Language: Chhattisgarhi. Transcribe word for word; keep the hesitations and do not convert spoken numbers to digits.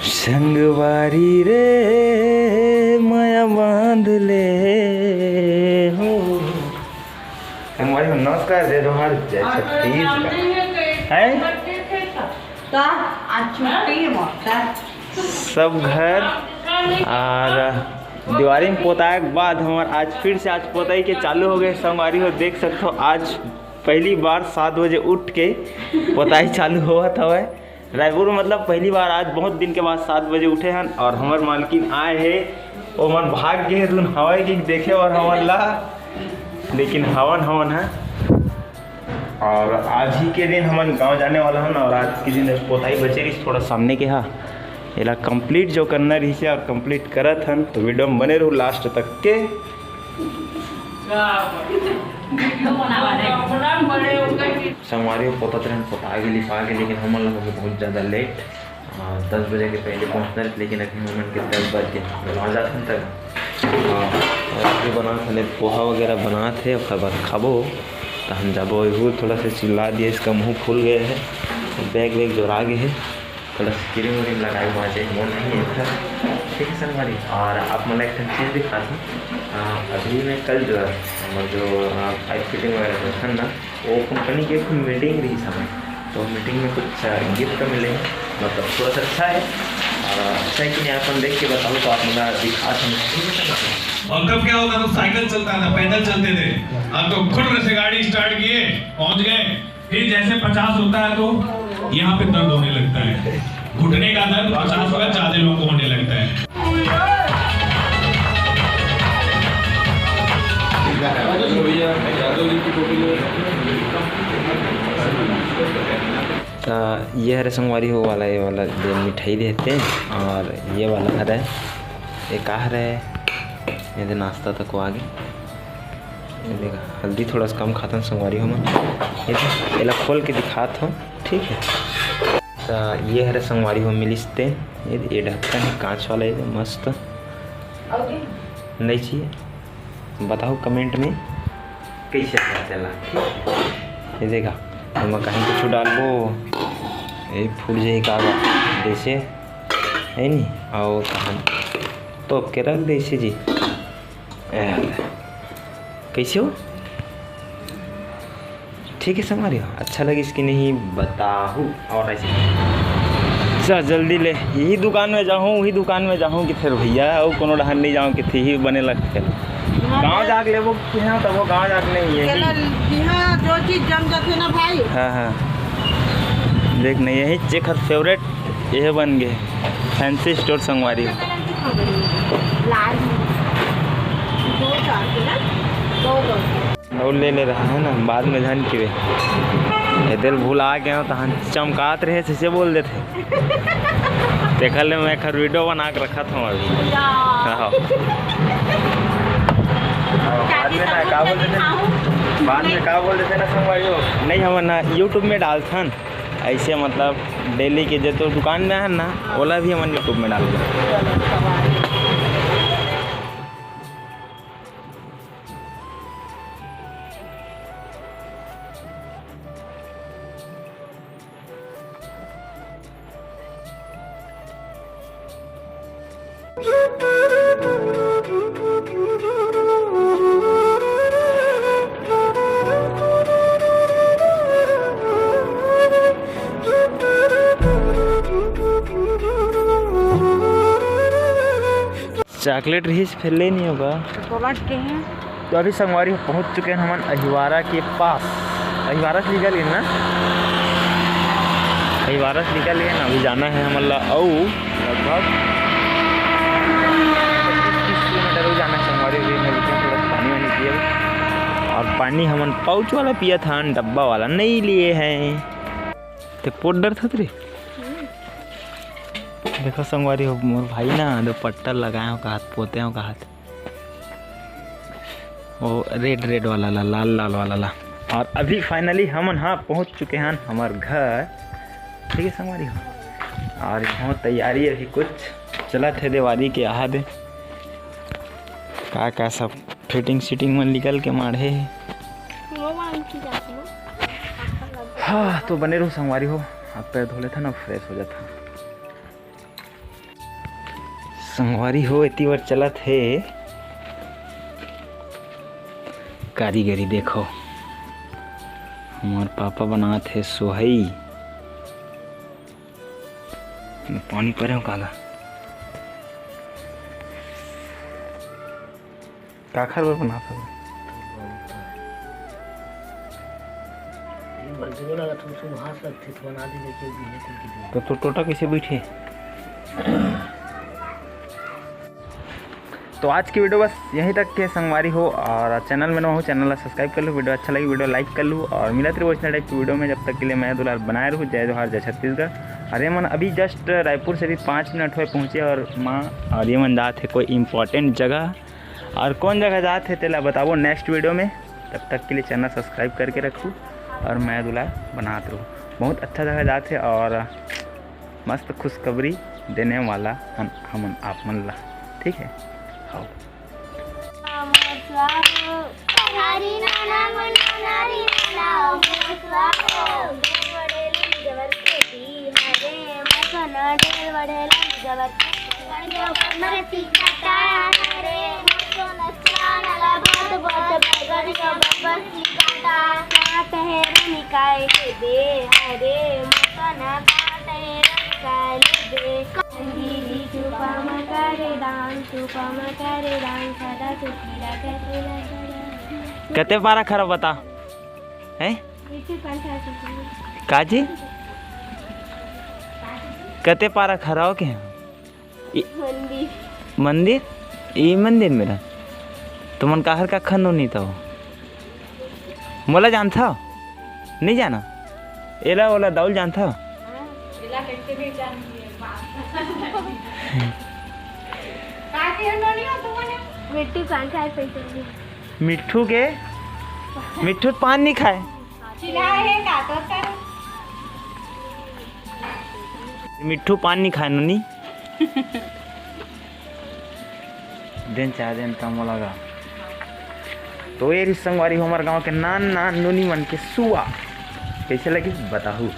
संगवारी रे, मया बांध ले हो। संगवारी हो, नमस्कार, जय जोहार, जय छत्तीसगढ़। हैं? का? आज छुट्टी है मोर, का? सब घर और दीवारी में पोताए के बाद हमार आज फिर से आज पोताई के चालू हो गए। संगवारी हो, देख सकते हो, आज पहली बार सात बजे उठ के पोताई चालू होवत हवय। रायपुर में, मतलब, पहली बार आज बहुत दिन के बाद सात बजे उठे हन और हमर मालकिन आए हे, ओमन भाग गे हे, तुन हवय कि देखे और हमन ला, लेकिन हवन, हवन है। और आज ही के दिन हमन गांव जाने वाला हन और आज के दिन पोताई बचे रहिस थोड़ा सामने के हा, एला complete जो करना रहिस और complete करत हन, तो video में बने रहू last तक के। संगवारी हो, पोतत रहन, पोता के, लिपा के, लेकिन हमन लोग हो गए बहुत ज़्यादा late। आ, दस बजे के पहले पहुँचना रहिस, लेकिन अभी हमन के दस बज गए, गाँव जाथन तक। हाँ, और अभी बनात हन पोहा वगैरह बनात हे, ओकर बाद खाबो। तो हम जाबो, इहू थोड़ा सा चिल्ला दिए, इसका मुँह फूल गया है, बैग वैग जोरा गए है। थोड़ा सा क्रीम व्रीम लगाए हुआ है, वो नहीं है इधर। ठीक है संगवारी, और आप मन ला एक ठन चीज़ दिखात हूँ। आ, अभी मैं कल जो है, हमर जो, आ, pipe fitting वगैरह जो है ना, वो company के एक meeting रहिस हवय, तो meeting में कुछ, आ, gift मिले है, मतलब थोड़ा सा अच्छा है। आ, अच्छा है कि नहीं, आप मन देख के बताओ, तो आप मन ला दिखात हूँ। ठीक है संगवारी। और तब क्या होता था, साइकिल चलता था, पैदल चलते थे। अब तो खुट से गाड़ी start किए, पहुंच गए। फिर जैसे पचास होता है तो यहाँ पे दर्द होने लगता है, घुटने का दर्द पचास का ज्यादा लोगों को होने लगता है। तो ये हरे संगवारी हो वाला, ये वाला दे मिठाई देते हैं, और ये वाला हरे, ये का हरे, ये दे नाश्ता तक आगे। ये देखा, हल्दी थोड़ा सा कम खातन संगवारी हो मन। ये दे, एला खोल के दिखात हो, ठीक है। तो ये हरे संगवारी हो मिलिस तेन, ये, ये ढक्कन है कांच वाला, ये दे मस्त। नहीं चाहिए, बताओ comment में कैसे करते ला, ठीक है। ये देखा, हम कहीं कुछ डालबो, ये फूट जाए का बा, जैसे है नी, और कहाँ तोप के रख दे इसे जी। ए, कैसे हो? ठीक है संगवारी हो, अच्छा लगिस कि नहीं बताहू। और ऐसे जा जल्दी ले, यही दुकान में जाहूँ, वही दुकान में जाहूँ कि फिर भैया, और कोनो डहर नहीं जाऊँ कि थी ही बने लग फिर। गाँव जाके लेबो कि हाँ, तब वो गाँव जाके नहीं है। चला, यहाँ जो चीज जम जाते ना भाई। हाँ, हाँ, देख नहीं, यही जेकर favourite ये बन गए fancy store संगवारी। लाल दो चार के ना, दो दो। और ले ले रहा है ना, बाद में झन किबे। ये दिल भुला गए हो, तहन चमकात रहे, से बोल देते। देख ले, मैं खर video बना के रखा था अभी। या। हाँ। बाद में ना, का बोल देते? बाद में का बोल देते ना संगवारी हो? नहीं, हम ना YouTube में डालथन। ऐसे मतलब daily के जो तो दुकान में है ना, ओला भी हमन YouTube में डाल दे। चॉकलेट रहिस, फिर ले नहीं होगा। तो अभी संगवारी हो पहुंच चुके हैं हमन अहिवारा के पास। अहिवारा से निकल गए ना, अहिवारा से निकल गए ना। अभी जाना है हमन ला अऊ लगभग पच्चीस किलोमीटर भी जाना है संगवारी हो। थोड़ा पानी वानी पिए, और पानी हमन pouch वाला पिया था, डब्बा वाला नहीं लिए हैं। ते पोत डरथस रे। देखो संगवारी हो, मोर भाई ना दुपट्टा लगाए हो कहत, पोते हो कहत, वो red red वाला ला, लाल लाल वाला ला। और अभी finally हमन हाँ पहुँच चुके हैं हमार घर। ठीक है संगवारी हो, और यहाँ तैयारी अभी कुछ चलत है देवारी के, आहा दे का का सब fitting sitting मन निकल के माढ़े हे। हाँ, तो बने रहो संगवारी हो, हाथ पैर धो लेथा ना, fresh हो जाथा। संगवारी हो, एती बर चलत हे कारीगरी। देखो, हमर पापा बनात हे सोहई। पानी परे हो कागा? काखर बर बनात हवे? ये बंदरो लगा, तुम, तुम हाथ लगते तो बना दे, लेकिन भी नहीं, तुम की तो, तो टोटा कैसे बैठे? तो आज की वीडियो बस यहीं तक के संगवारी हो, और चैनल में नवा हो, चैनल ला सब्सक्राइब कर लो, वीडियो अच्छा लगी, वीडियो लाइक कर लो, और मिलत रहो इस टाइप की वीडियो में। जब तक के लिए मैं दुलार बनाए रहूँ। जय जोहार, जय छत्तीसगढ़। और ये मन अभी जस्ट रायपुर से भी पाँच मिनट हुए पहुँचे, और माँ, और ये मन जात हे कोई इंपॉर्टेंट जगह, और कौन जगह जात हे तेला बताबो नेक्स्ट वीडियो में। तब तक के लिए चैनल सब्सक्राइब करके रखू, और मैं दुलार बनात रहूँ। बहुत अच्छा जगह जात हे, और मस्त खुशखबरी देने वाला हन हमन आप मन ला, ठीक है? हाओ। हरी नाना मुन्ना नारी नाना मोर स्वाहो। ढेर बड़े लंग जबर खेती हरे, मसना ढेर बड़े लंग जबर खेती। बड़े बड़े सीखता हरे, मसना चानला बहुत बहुत बगड़ बबर सीखता। काट हेर निकाय के दे हरे, मसना काट हेर निकाय दे। कते पारा खरा बता, हैं? का जी? कते पारा खरा हो के? मंदिर। मंदिर? ई मंदिर मेरा? तुमन काहर का खनो नहीं तो? मोला जानथव? नहीं जाना? एला ओला दौल जानथव? एला कैसे नहीं जानती है, बाप। का के नोनी हो तुमने? मिट्टू कान खाए पैसे नहीं। मिट्ठू के? मिट्ठू पान नहीं खाए। चिल्लाए है का तो कर। मिट्ठू पान नहीं खाए नोनी। देन चाहे देन कम लगा। तो ये रिस संगवारी हो हमर गांव के नान नान नोनी मन के सुआ। कैसे लगी बताहू।